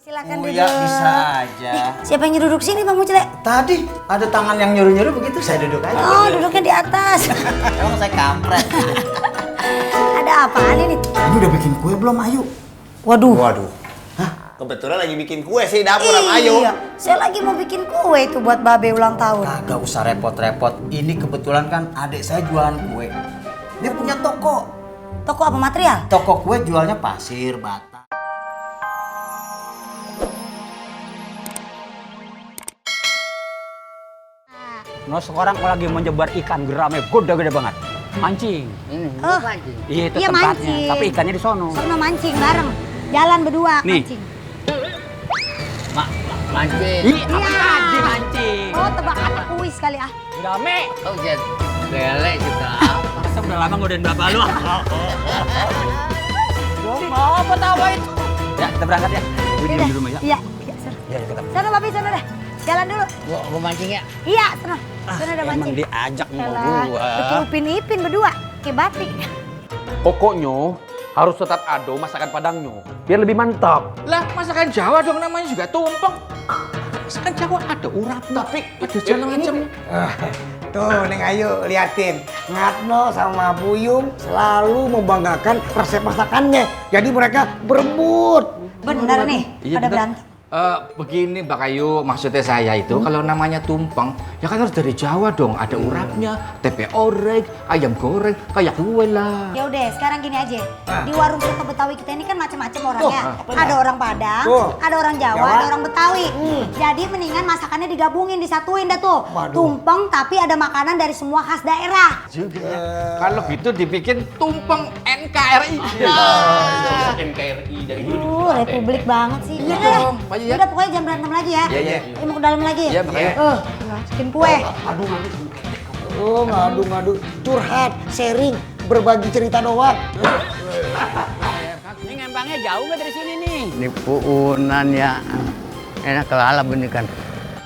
Silakan Oh duduk. ya bisa aja. Siapa yang nyuruh duduk sini Pak Mucele? Tadi ada tangan yang nyuruh-nyuruh begitu saya duduk aja. Oh duduknya di atas. Emang saya kampret. Ada apaan ini? Ini udah bikin kue belum Ayu? Waduh. Waduh. Hah? Kebetulan lagi bikin kue sih dapur sama Ayu. Iya, saya lagi mau bikin kue itu buat Babe ulang tahun. Kagak usah repot-repot. Ini kebetulan kan adik saya jualan kue. Dia punya toko. Toko apa material? Toko kue jualnya pasir, bata. No sekarang lagi menyebar ikan geramnya gede-gede banget. Mancing. Ini Oh. mancing. Iya itu Iya, tempatnya. mancing. Tapi ikannya di sono. Sono mancing bareng. Jalan berdua Nih. mancing. Mancing. Iya, tadi mancing. Oh tebak-tebak kuis kali ah. Rame. Oh jadi gelek juga apa? Masa udah lama ngodain bapak lu. Gua mau apa tahu itu? Ya, kita berangkat ya. Gue diem di rumah ya. Iya, iya, sono. Ya, kita. Sono Babe, sono dah. Jalan dulu. Gua mancing ya. Iya, sono. Sono udah Emang mancing. diajak sama Elah, gua. bikin upin-ipin berdua. Kayak batik. Pokoknya harus tetap ada masakan Padangnya biar lebih mantap. Lah, masakan Jawa dong namanya juga tumpeng. Masakan Jawa ada urap, tapi ada segala macam. Tuh, Neng Ayu, liatin. Ngatno sama Buyung selalu membanggakan resep masakannya. Jadi mereka berebut. Bener nih, Iya, pada bener. berantem. Begini Mbak Ayu, maksudnya saya itu kalau namanya tumpeng, ya kan harus dari Jawa dong. Ada urapnya, tempe orek, ayam goreng, kayak kue lah. Ya udah, sekarang gini aja. Di warung soto Betawi kita ini kan macam-macam orangnya. Oh, Ada orang Padang, Tuh. ada orang Jawa, Jawa. ada orang Betawi. Jadi mendingan masakannya digabungin, disatuin dah tuh. Waduh. Tumpeng tapi ada makanan dari semua khas daerah. Kalau gitu dibikin tumpeng NKRI. NKRI dari Republik banget sih. Iya Udah, dong, Pak, iya. udah pokoknya jangan berantem lagi ya. Iya, iya. Ini mau ke dalam lagi. Iya, makanya. Bikin kue. Oh, ngadu-ngadu, curhat, sharing, berbagi cerita doang. Ini ngempangnya jauh nggak dari sini nih? Ini puunan ya. Enak kelalap ini kan.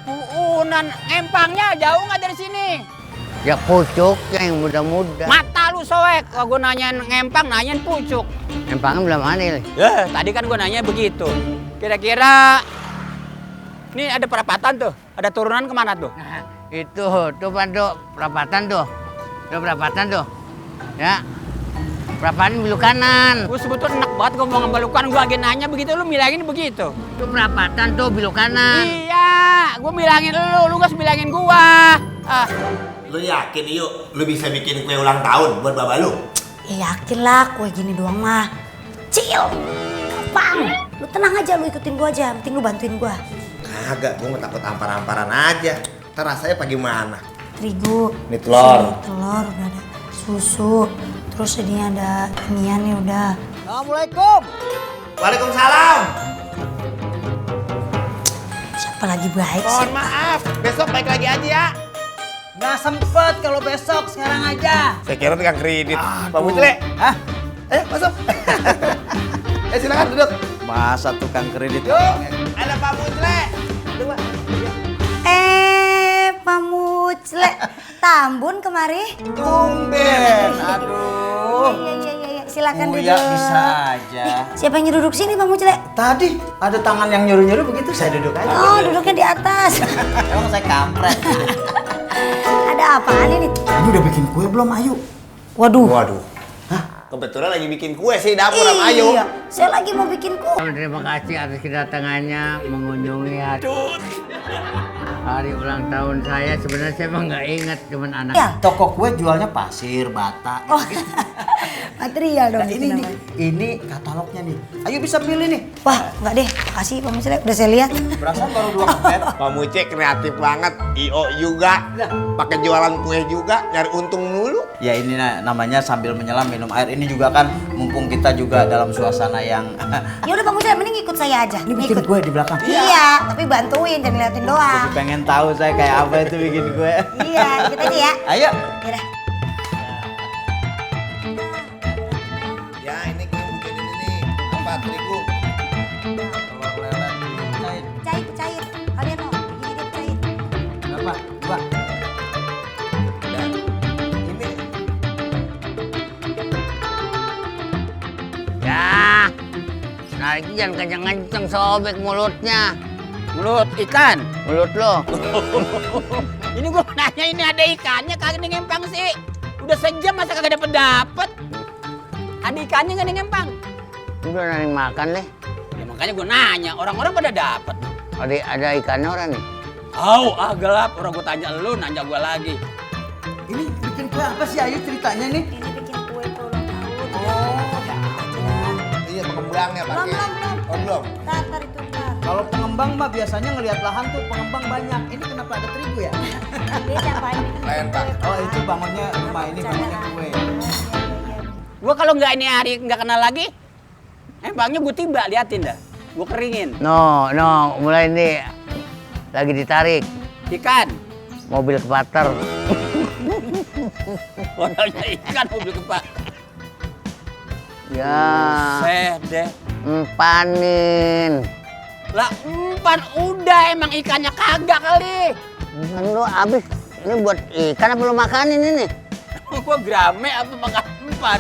Puunan ngempangnya jauh nggak dari sini? Ya pucuknya yang muda-muda. Mata lu soek. Kalau gue nanyain ngempang, nanyain pucuk. Empangnya belum ada nih. Ya, tadi kan gue nanya begitu. Kira-kira ini ada perapatan tuh. Ada turunan kemana tuh? Nah, itu tuh Pandu, perapatan tuh. Tuh perapatan tuh. Ya. Perapatan belok kanan. Gue sebetulnya enak banget ngomong sama lu kan. Gue lagi nanya begitu, lu bilangin begitu. Tuh perapatan tuh belok kanan. Iya, gue bilangin lu gak bilangin gua. Ah, Lu yakin yuk, lu bisa bikin kue ulang tahun buat baba lu? Ya yakin lah, kue gini doang mah. Kecil. Gampang. Lu tenang aja, lu ikutin gua aja. Penting lu bantuin gua. Kagak, gua mau takut ampar-amparan aja. Ntar rasanya apa gimana? Terigu. Ini telur. Sini, telur udah ada. Susu. Terus ini ada inian nih udah. Assalamualaikum. Waalaikumsalam. Siapa lagi baik sih? Mohon maaf, besok baik lagi aja ya. Nggak sempet kalau besok, sekarang aja. Saya kira tukang kredit. Pak Mucele. Hah? Masuk. Silakan duduk. Masa tukang kredit? Yuk, ada Pak Mucele. Duduk, Pak. Pak Mucele. Tambun kemari. Tumben. Aduh. Iya. Silakan Oh duduk. ya bisa aja. Siapa yang nyuruh duduk sini Pak Mucele? Tadi ada tangan yang nyuruh-nyuruh begitu saya duduk aja. Oh duduknya di atas. Emang saya kampret. Ada apaan ini? Ini udah bikin kue belum Ayu? Waduh. Waduh. Hah? Kebetulan lagi bikin kue sih dapur sama Ayu. Iya, saya lagi mau bikin kue. Terima kasih atas kedatangannya mengunjungi hari ulang tahun saya. Sebenarnya saya emang nggak ingat, cuman anak. Ya. Toko kue jualnya pasir, bata. Oh, material dong. Nah, ini katalognya nih. Ayo bisa pilih nih. Wah, enggak deh. Makasih Pak Mucele, udah saya lihat. Perasaan baru 2 kepet. Pak Muce kreatif banget. IO juga. Pakai jualan kue juga, nyari untung mulu. Ya ini namanya sambil menyelam minum air. Ini juga kan mumpung kita juga dalam suasana yang Ya udah Pak Mucele, mending ikut saya aja. ini bikin kue di belakang. Iya, tapi bantuin jangan liatin doang. Jadi pengen tahu saya kayak apa itu bikin kue. Iya, ikut aja ya. Ayo. Yaudah. Ya ini kue bikin ini nih. Apa terigu? Cair. Kalian mau gini dia cair. Berapa? 2. Dan ini Ya, Narik jangan kenceng-kenceng, sobek mulutnya. Mulut ikan. Mulut lo. Ini gua nanya ini ada ikannya kagak nih ngempang sih. Udah sejam masa kagak dapet. Ada ikannya nggak nih ngempang? Ini udah narik makan deh. Ya makanya gua nanya, orang-orang pada dapet. Ada ikannya orang nih. Gelap. Orang gua tanya lu, nanya gua lagi. Ini bikin kue apa sih Ayu ceritanya nih? Ini bikin kue ulang tahun. Iya pengembangnya pakai. Belum. Oh belum. Ntar itu ntar. Kalau pengembang mah biasanya ngelihat lahan tuh pengembang banyak. Ini kenapa ada terigu ya? Beda Pak, ini kan Lain, Pak. kue, Oh itu bangunnya rumah ini bangunnya kue. Gua kalau nggak ini hari nggak kenal lagi, bangnya gua tiba liatin dah. Gua keringin. No, mulai nih. Lagi ditarik. Ikan. Mobil ke pater. Warnanya ikan mobil kepak. Ya. Deh. Empanin. Lah umpan udah emang ikannya kagak kali. Kan lu abis. Ini buat ikan apa lu makanin ini? Gua grame apa makan umpan.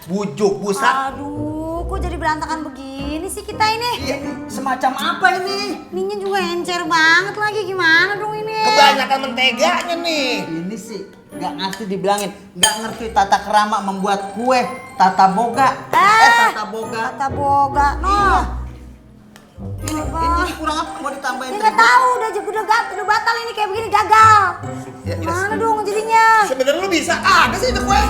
Bujuk, busak. Aduh, kok jadi berantakan begini sih kita ini? Iya, semacam apa ini? Ininya juga encer banget lagi, gimana dong ini? Kebanyakan menteganya nih. Ini sih nggak ngerti dibilangin, nggak ngerti tata kerama membuat kue, tata boga. Tata boga. Kata boga, noh. Ini kurang apa mau ditambahin? Ini nggak tahu, udah batal ini kayak begini gagal. Mana dong jadinya? Sebenarnya lu bisa ada sih itu kue.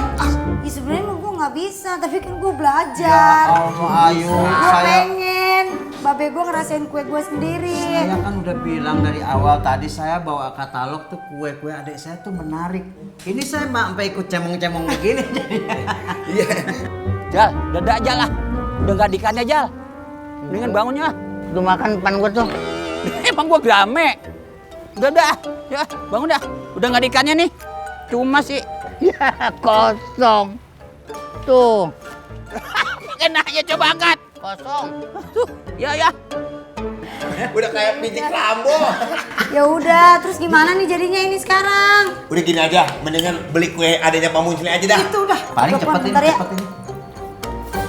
Ya sebenarnya emang gue nggak bisa, tapi kan gue belajar. Allah Ayu, Gue pengen, babe gue ngerasain kue gue sendiri. saya kan udah bilang dari awal tadi saya bawa katalog tuh kue-kue adik saya tuh menarik. Ini saya sampai ikut cemong-cemong begini. Iya. Jal, dadak aja lah. Udah nggak dikannya Jal. Mendingan bangunnya. Lu makan depan gua tuh. Emang gua grame. Udah dah, ya bangun dah. Udah nggak dikannya nih. Cuma sih. Ya kosong. Tuh. Pakai nanya coba angkat. Kosong. Tuh, ya. Udah kayak biji Rambo. Ya udah, terus gimana nih jadinya ini sekarang? Udah gini aja, mendingan beli kue adanya Pak Muncli aja dah. Itu udah. Paling Telepon cepet ini, bentar ya. cepet ini.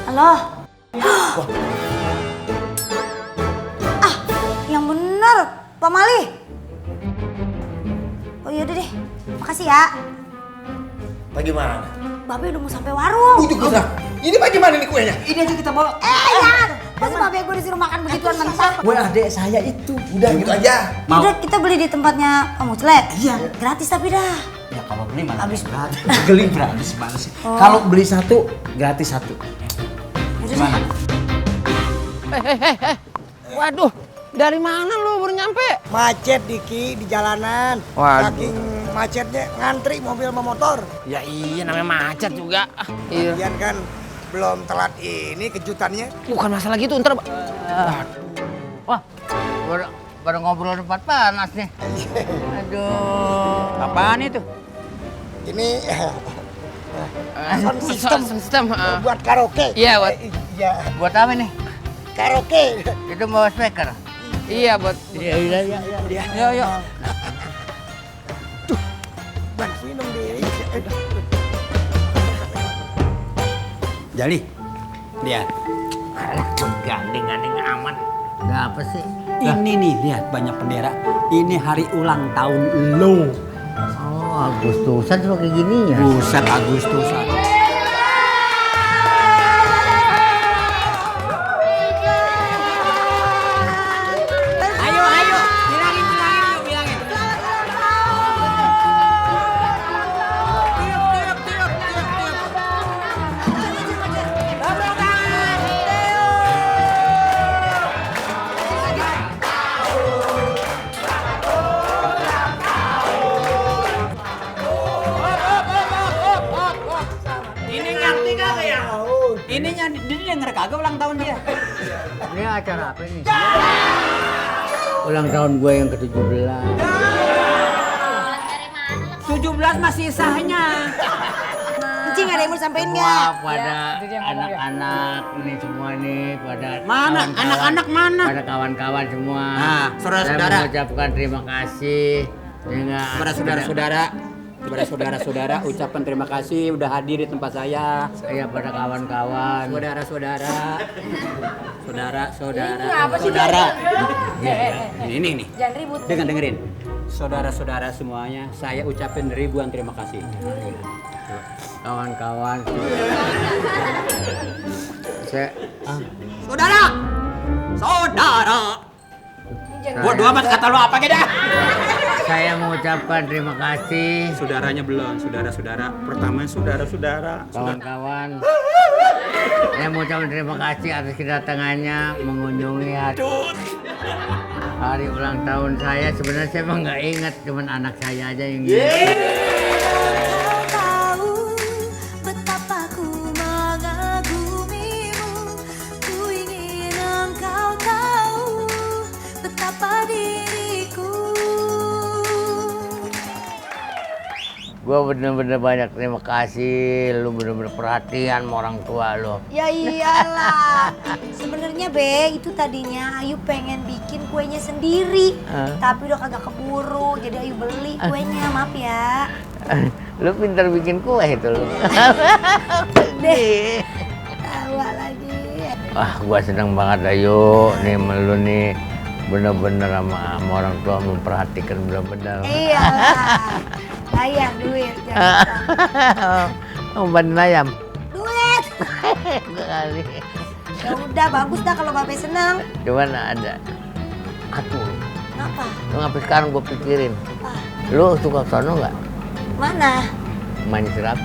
Halo. Yang bener, Pak Mali. Oh yaudah deh, makasih ya. Bagaimana? Babe udah mau sampai warung. Bujuk busak. Ini bagaimana nih kuenya? Ini aja kita bawa. Ya, masa babe gue disuruh makan begituan mentah? Kue adik saya itu. Udah gitu aja. Mau? Udah kita beli di tempatnya Pak Muclet. Iya. Gratis tapi dah. Ya kalau beli mana? Habis gratis. Beli gratis mana sih? Kalau beli satu gratis satu. Yaudah Gimana? Waduh, dari mana lu baru nyampe? Macet Diki di jalanan. Waduh. Saking macetnya ngantri mobil sama motor. Ya iya namanya macet juga. Iya. Lagian kan belum telat ini kejutannya. Bukan masalah gitu ntar. Wah. Baru ngobrol di tempat panas nih. Aduh. Apaan itu? Ini sound system buat karaoke. Iya, buat. Iya, Buat apa nih? karaoke. Itu bawa speaker. Iya buat. Iya. Yo. Bantuin dong diri. Jali. Lihat. Alah, gandeng amat. Udah apa sih? Ini nih lihat banyak bendera. Ini hari ulang tahun lo. Oh, Agustusan cuma kayak gini ya? Buset Agustusan. Ayo, bilangin yuk, bilangin. Ini ngerti kagak ya? Ininya dia denger kagak ulang tahun dia. Ini acara apa ini? Ulang tahun gue yang ke-17. 17 masih sahnya. Cing ada yang mau sampein Wah, nggak? pada anak-anak ini semua nih, pada Mana? kawan-kawan- Anak-anak mana? Pada kawan-kawan semua. Nah, saudara-saudara. Saya mengucapkan terima kasih dengan Kepada saudara-saudara. Kepada saudara-saudara ucapan terima kasih udah hadir di tempat saya. Iya pada kawan-kawan. Saudara-saudara. Saudara-saudara. Ini apa sih, Saudara. Bang? Ini. Jangan ribut. Dengerin. Saudara-saudara semuanya, saya ucapin ribuan terima kasih. Kawan-kawan. Saya Saudara! Bodoh amat kata lu apa gitu? saya mengucapkan terima kasih Saudaranya belum, saudara-saudara. Pertama saudara-saudara. kawan-kawan. Saya mengucapkan terima kasih atas kedatangannya mengunjungi hari ulang tahun saya. Sebenarnya saya emang nggak ingat, cuman anak saya aja yang ingat. Tahu betapa ku mengagumimu, ku ingin engkau tahu betapa diriku. Gua bener-bener banyak terima kasih, lu bener-bener perhatian sama orang tua lu. Ya iyalah. Sebenarnya Be, itu tadinya Ayu pengen bikin kuenya sendiri. Tapi udah kagak keburu, jadi Ayu beli kuenya, maaf ya. Lu pintar bikin kue itu lu. Deh, tawa lagi. Wah, gua seneng banget Ayu, nih sama lu nih bener-bener sama orang tua memperhatikan bener-bener. Iyalah. Bayar duit, jangan lupa. Oh, bandin ayam. Duit. Kali. Ya udah, bagus dah kalau Babe senang. Cuman ada aduh, Kenapa? lu ngapain sekarang gua pikirin. Ah, Lu suka sono nggak? mana? Main serap.